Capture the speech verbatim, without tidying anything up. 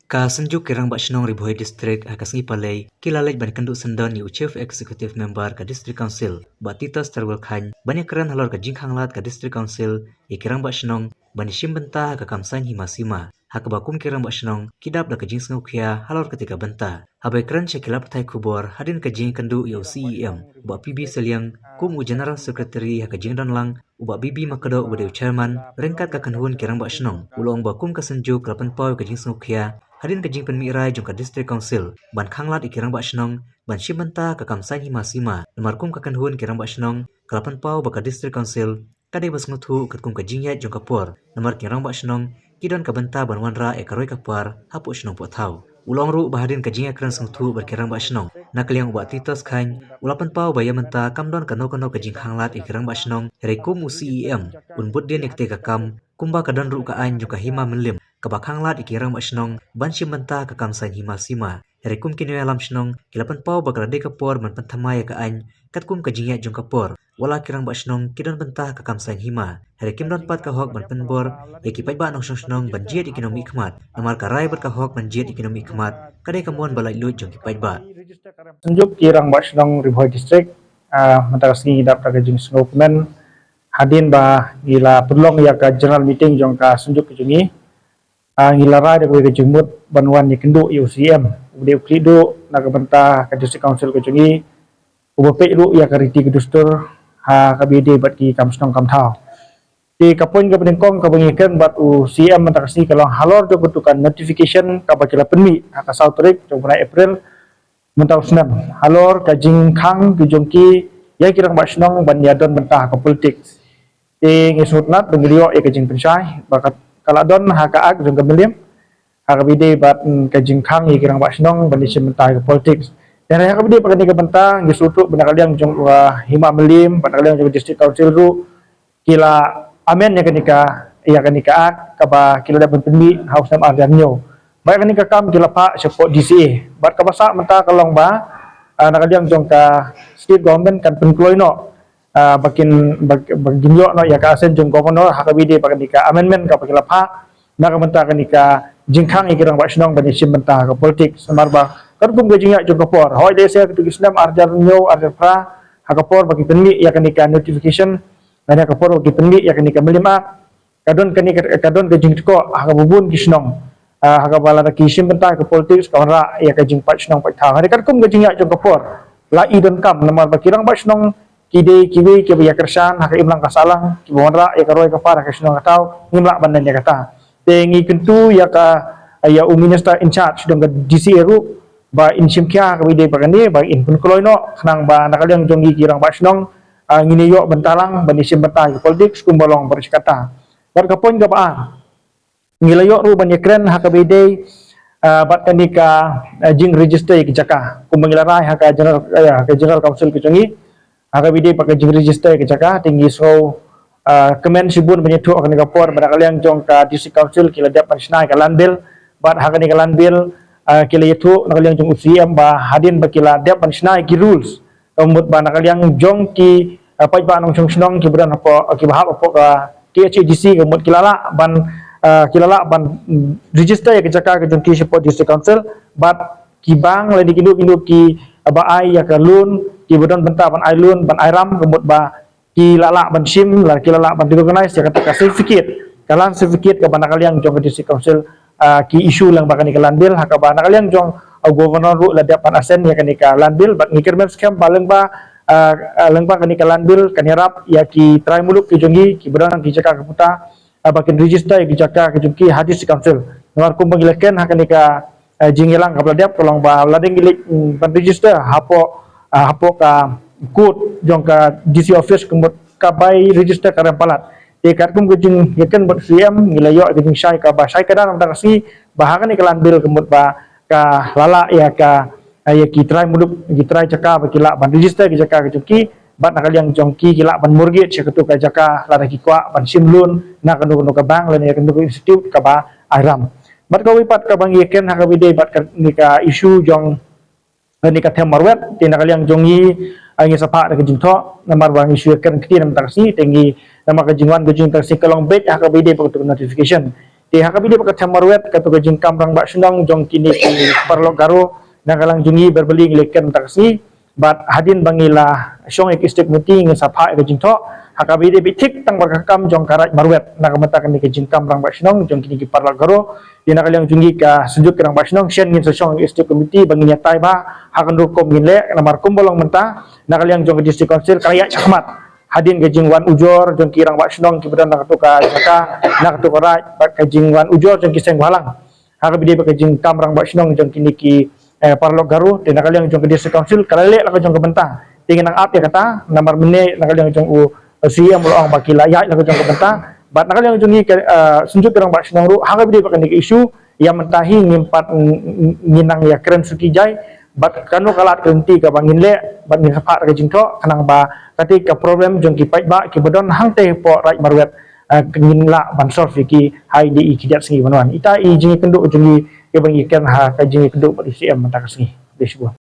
Ka Synjuk ki Rangbah Shnong Ri Bhoi District ha ka sngi Palei ki la leit ban kynduh syndon ïa u Chief Executive Member ka District Council, Bah Titus Terwel Chyne, ban ïakren halor ka jingkhanglad ka District Council ïa ki Rangbah Shnong ban ïashim bynta ha ka kam saiñ hima sima, ha kaba kum ki Rangbah Shnong ki dap da ka jingsngewkhia halor katei ka bynta. Haba ïakren sha ki lad pathai khubor hadien ka jingïakynduh ïa u C E M, u Bah P B Sylliang, kum u General Secretary ha ka jingdon lang u Bah B B Makdoh uba dei u Chairman, ryngkat ka kynhun ki Rangbah Shnong, u la ong ba kum ka Synjuk ka la pynpaw ïa ka jingsngewkhia hadien ka jingpynmih rai jong ka District Council ban khanglad ïa ki Rangbah Shnong ban shim bynta ha ka kam saiñ hima sima. Namar kum ka kynhun ki Rangbah Shnong ka la pynpaw ba ka District Council ka dei ba sngewthuh katkum ka jingïaid jong ka por, namar ki Rangbah Shnong ki don ka bynta ban wanrah ïa ka roi ka par hapoh shnong poh thaw. U la ong ruh ba hadien ka jingïakren sngewthuh bad ki Rangbah Shnong, na ka liang u Bah Titus Chyne u la pynpaw ba ïa mynta kam don kano kano ka jingkhanglad ïa ki Rangbah Shnong, hynrei kum u C E M un bud dien ïa katei ka kam, kumba ka don ruh ka aiñ jong ka Hima Mylliem kaba khanglad ïa ki Rangbah Shnong ban shim bynta ha ka kam saiñ hima sima. Hynrei kum ki nongïalam shnong ki la pynpaw ba ka la dei ka por ban pynthymmai ïa ka aiñ katkum ka jingïaid jong ka por, wat la ki Rangbah Shnong ki don bynta ha ka kam saiñ hima. Hynrei kim don pat ka hok ban pynbor ïa ki paidbah nongshong shnong ban jied ïa ki nongmihkhmat, namar ka rai bad ka hok ban jied ïa ki nongmihkhmat ka dei ka mon ba laitluid jong ki paidbah. Synjuk ki Rangbah Shnong Ri Bhoi District, ah, mynta ka sngi ngi dap da ka jingsngewkmen hadien ba ngi la pynlong ïa ka general meeting jong ka Synjuk ka jong ngi. Ah, ngi la rai da kawei ka jingmut ban wan ïakynduh ïa u C E M uba dei u khlieh duh na ka bynta ka District Council ka jong ngi, uba peit ruh ïa ka riti ka dustur ha kaba ïadei bad ki kam shnong kam thaw. Te ka point kaba nyngkong kaba ngi kren bad u C E M mynta ka sngi ka long halor jong katu ka notification kaba ki la pynmih ha ka saw tarik jong u bnai April mynta u snem halor ka jingkhang ka jong ki ïa ki Rangbah Shnong ban ïadon bynta ha ka politics. Te ngi sngewtynnat ba ngi la ïoh ïa ka jingpynshai ba ka, ka la don ha ka Act jong ka Mylliem ha kaba ïadei bad, mm, ka jingkhang ïa ki Rangbah Shnong ban ïashim bynta ha ka politics. Te ha kaba ïadei bad kane ka bynta ngi sngewthuh ba na ka liang jong, uh, Hima Mylliem bad na ka liang jong ka District Council ruh ki la amend ïa kane ka, ïa kane ka Act kaba ki la dep ban pynmih ha u snem ar hajar hynñiew. Bad ïa kane ka kam ki la phah shapoh D C A. Bad kaba sah mynta ka long ba, ah, na ka liang jong ka state government kan pynkloi noh, ah, ba kin, ba, ba kin ïoh noh ïa ka assent jong governor ha kaba ïadei bad kane ka amendment kaba ki la phah na ka bynta kane ka jingkhang ïa ki Rangbah Shnong ban ïashim bynta ha ka politics. Namar ba katkum ka jingïaid jong ka por, hooid lehse katto ki snem ar hajar hynñiew, ar hajar phra, ha ka por ba ki pynmih ïa kane ka notification, lane ha ka por ba ki pynmih ïa kane ka Mylliem Act, ka don kane ka, ka don ka jingtkoh ha kaba bun ki shnong, ah, ha kaba lada ki shim bynta ha ka politics ka wanrah ïa ka jingpait shnong pait thaw. Hynrei katkum ka jingïaid jong ka por, la i donkam namar ba ki Rangbah Shnong ki dei kiwei kiba ïakyrshan ha ka imlang ka sahlang, kiba wanrah ïa ka roi ka par ha ka shnong ka thaw, ngim lah ban len ïa kata. Te ngi kyntu ïa ka, ïa u minister in charge jong ka D C A ruh ba in shim khia ha kaba ïadei bad kane, ba in pynkloi noh khnang ba na ka liang jong ngi ki Rangbah Shnong, ah, ngin ïoh bynta lang ban ïashim bynta ha ka politics kumba long baroh shi katta. Bad ka point kaba ar, ngi la ïoh ruh ban ïakren ha kaba ïadei, ah, bad kane ka, ah, jingregister ïa ki jaka. Kumba ngi la rai ha ka general, ah, ha ka general council ka jong ngi, ha kaba ïadei bad ka jingregister ïa ki jaka, te ngi sngew, ah, kmen shibun ban ïathuh ha kane ka por ba na ka liang jong ka District Council ki la dep ban shna ïa ka land bill. Bad ha kane ka land bill, ah, ki la ïathuh na ka liang jong u C M ba hadien ba ki la dep ban shna ïa ki rules, ka mut ba na ka liang jong ki, ah, paidbah nongshong shnong kiba don hapoh, kiba hap hapoh ka K H A D C, ka mut ki la lah ban, ah, ki la lah ban, mm, register ïa ka jaka ka jong ki shapoh District Council. Bad ki bank lane kino kino ki, ah, ba ai ïa ka loan, kiba don bynta ban ai loan, ban ai ram, ka mut ba ki la lah ban shim, la ki la lah ban recognize ïa kata ka certificate, ka land certificate kaba na ka liang jong ka District Council, ah, ki issue lyngba kane ka land bill, ha kaba na ka liang jong, ah, governor ruh la dep ban assent ïa kane ka land bill. Bad ngi kyrmen skhem ba lyngba, ah, ah, lyngba kane ka land bill kan ïarap ïa ki trai muluk ki jong ngi kiba don ki jaka ka puta, ah, ba kin register ïa ki jaka ki jong ki ha District Council. Namar kumba ngi la kren ha kane ka, ah, jingïalang kaba la dep ka long ba lada ngi leit, mm, ban register hapoh, ah, hapoh ka court jong ka D C office, ka mut ka bai register ka rem palat. Te katkum ka jingïakren bad C M ngi la ïoh ka jingshai kaba shai kdar mynta ka sngi ba ha kane ka land bill ka mut ba ka la lah ïa ka, ah, ïa ki trai muluk, ki trai jaka ba ki lah ban register ki jaka ki jong ki, bad na ka liang jong ki ki lah ban mortgage ïa katu ka jaka lada ki kwah ban shim loan na kano kano ka bank lane kano ka institute kaba ai ram. Bad kawei pat kaba ngi ïakren ha kaba ïadei bad kane ka issue jong, kane ka them marwet, te na ka liang jong ngi, ah, ngi sa phah da ka jingthoh namar ba ngi shu ïakren ktien mynta ka sngi, te ngi namar ka jingwan ka jong mynta ka sngi ka long beit ha kaba ïadei bad katu ka notification. Te ha kaba ïadei bad ka thema marwet, kato ka jingkam rangbah shnong jong kine ki paralok Garo, na ka liang jong ngi berbeli ngi la kren mynta ka sngi, bad hadien ba ngi la shong ïa ka district committee, ngin sa phah ïa ka jingthoh ha kaba ïadei bad thik tang bad ka kam jong ka raid marwet na ka bynta kane ka jingkam rangbah shnong jong kine ki paralok Garo. Te na ka liang jong ngi ka Synjuk ki Rangbah Shnong, shen ngin sa shong ïa ka district committee ba ngin ïatai bha ha kano ka rukom ngin leh, namar kumba long mynta, na ka liang jong ka District Council ka la ïaid shakhmat hadien ka jingwan ujor jong ki rangbah shnong kiba don na kato ka jaka, na kato ka raid, bad ka jingwan ujor jong ki seng bhalang ha kaba ïadei bad ka jingkam rangbah shnong jong kine ki, eh, paralok Garo. Te na ka liang jong ka District Council ka la leh la ka jong ka bynta. Te ngin nang ap ïa kata, namar mynne na ka liang jong u, eh, C E M u la ong ba ki la ïaid la ka jong ka bynta. Bad na ka liang jong ngi ka, eh, Synjuk ki Rangbah Shnong ruh ha kaba ïadei bad kane ka issue, ïa mynta hi ngim pat, ng-, ng-, ngin nang ïakren suki jai bad kano ka lad ka lynti kaba ngin leh, bad ngin sa phah ka jingthoh khnang ba kata ka problem jong ki paidbah kiba don hangtei hapoh raid marwet, eh, ngin lah ban solve ïa ki ha kine ki khyndiat sngi ban wan. Ita i jingïakynduh jong ngi kaba ngi kren ha ka jingïakynduh bad u C E M mynta ka sngi. Khublei shibun.